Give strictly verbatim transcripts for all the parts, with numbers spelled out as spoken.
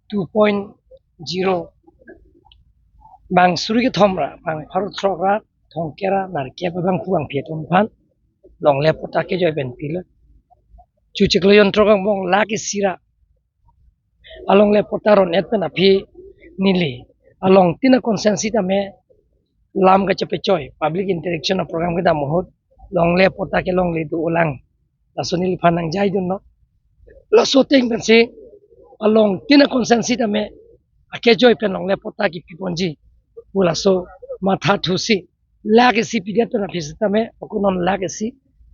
two point zero, bang suri kethom ra, bang pharo throk ra, thomkep ra, nerkep abangphu bangphi atum aphan longle patta kejoi pen pilo. Chu chiklo jon throk angbong lakh isi ra alongle patta ron-et pen aphi neli along tin a constituency tame lam kachepechoi, public interaction a program kedam ahut longle patta kelongle do-olang, laso neliphan nangjaidunlo. Laso ateng pensi along tin a constituency tame akejoi pen longle patta kipiponji pu laso mathathusi lakh isi pidet pen aphi sitame ako non lakh isi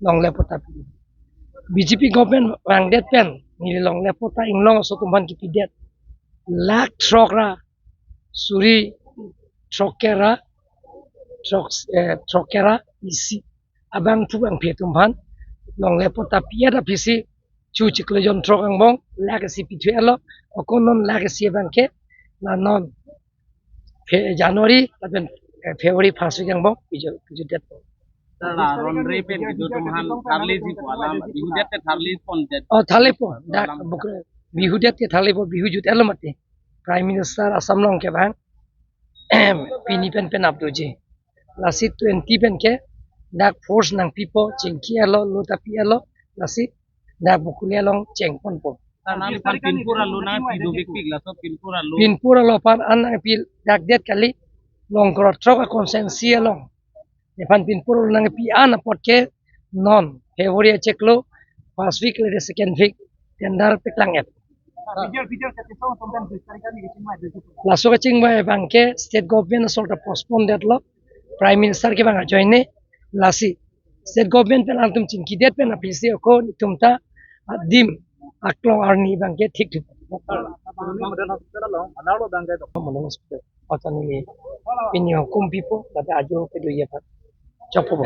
longle patta pi. B J P government vangdet pen neli longle patta inglong aso atum aphan kipidet lakh throk ra suri throkkep ra throk, eh, throkkep ra isi abangphu bangphi atum aphan longle patta pi-et aphisi chu chiklo jon throk angbong lakh isi pithu-etlo, ako non lakh isi abangke la non Fe-, January lapen, eh, February first week angbong piju-, pijudetpo. Sir, la ronre pen kedo atum aphan tharleji pu alam, bihudet te tharlepondet. Oh, tharlepo. Dak alam. Buk-, bihudet te tharlepo, bihu jut-etlo mati. Prime Minister Assam along kevang pini pen penap doji. Lasi twenty pen ke dak force nangpipo, chingki-etlo, lo ta pi-etlo, lasi dak Bokolia along chengponpo. Sir, nangliphan pinpur alo nangpi dopikpik, laso pinpur alo. Pinpur alo aphan an nangpi dak det kali, long kro throk a constituency along. Nephan pinpur alo nangpi an apot ke non February achiklo first week lete second week tender paklang-et. Laso kachingvai abangke state government asor ta postpone detlo, Prime Minister kevang ajoine, lasi state government pen alangtum chingkidet pen aphisi ako netum ta adim aklong arni abangke thik thup. Model hospital along, anarlo abangke dok. Model hospital. Patani pini hukum pipo, lata ajo kedo ye pat. Chokpo.